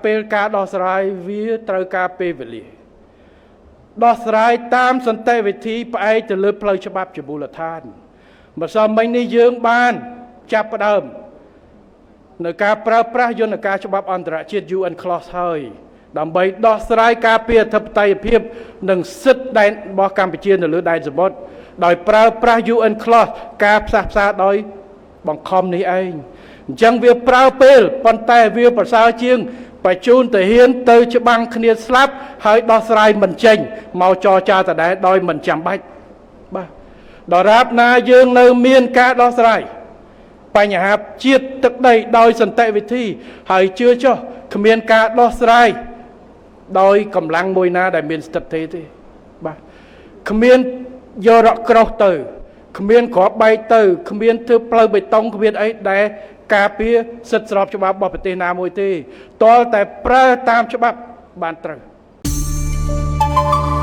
ពេលការដោះស្រាយវាត្រូវការពេលវេលាដោះស្រាយតាមសន្តិវិធីផ្អែកទៅលើផ្លូវច្បាប់ជាមូលដ្ឋានម្សិលមិញនេះយើងបានចាប់ផ្ដើមនៅការប្រើប្រាស់យន្តការច្បាប់អន្តរជាតិ UNCLOS ហើយដើម្បីដោះស្រាយការពារអធិបតេយ្យភាពនិងសិទ្ធិដែនរបស់កម្ពុជានៅលើដែនសមុទ្រដោយប្រើប្រាស់ UNCLOS ការផ្សះផ្សាដោយបង្ខំនេះឯងអញ្ចឹងវាប្រើពេលប៉ុន្តែវាប្រសើរជាងបញ្ជូនទាហានទៅច្បាំងគ្នាស្លាប់ហើយដោះស្រាយមិនចេញមកចរចាដដែលដោយមិនចាំបាច់បាទដរាបណាយើងនៅមានការដោះស្រាយបញ្ហាជាតិទឹកដីដោយសន្តិវិធីហើយជឿចុះគ្មានការដោះស្រាយដោយកម្លាំងមួយណាដែលមានស្ថិតទេទេបាទគ្មានយករកក្រោះទៅគ្មានគ្រាប់បែកទៅគ្មានធ្វើផ្លូវបេតុងគ្មានអីដែលការពារសិទ្ធិស្របច្បាប់របស់ប្រទេសណាមួយទេទាល់តែប្រើតាមច្បាប់បានត្រូវ។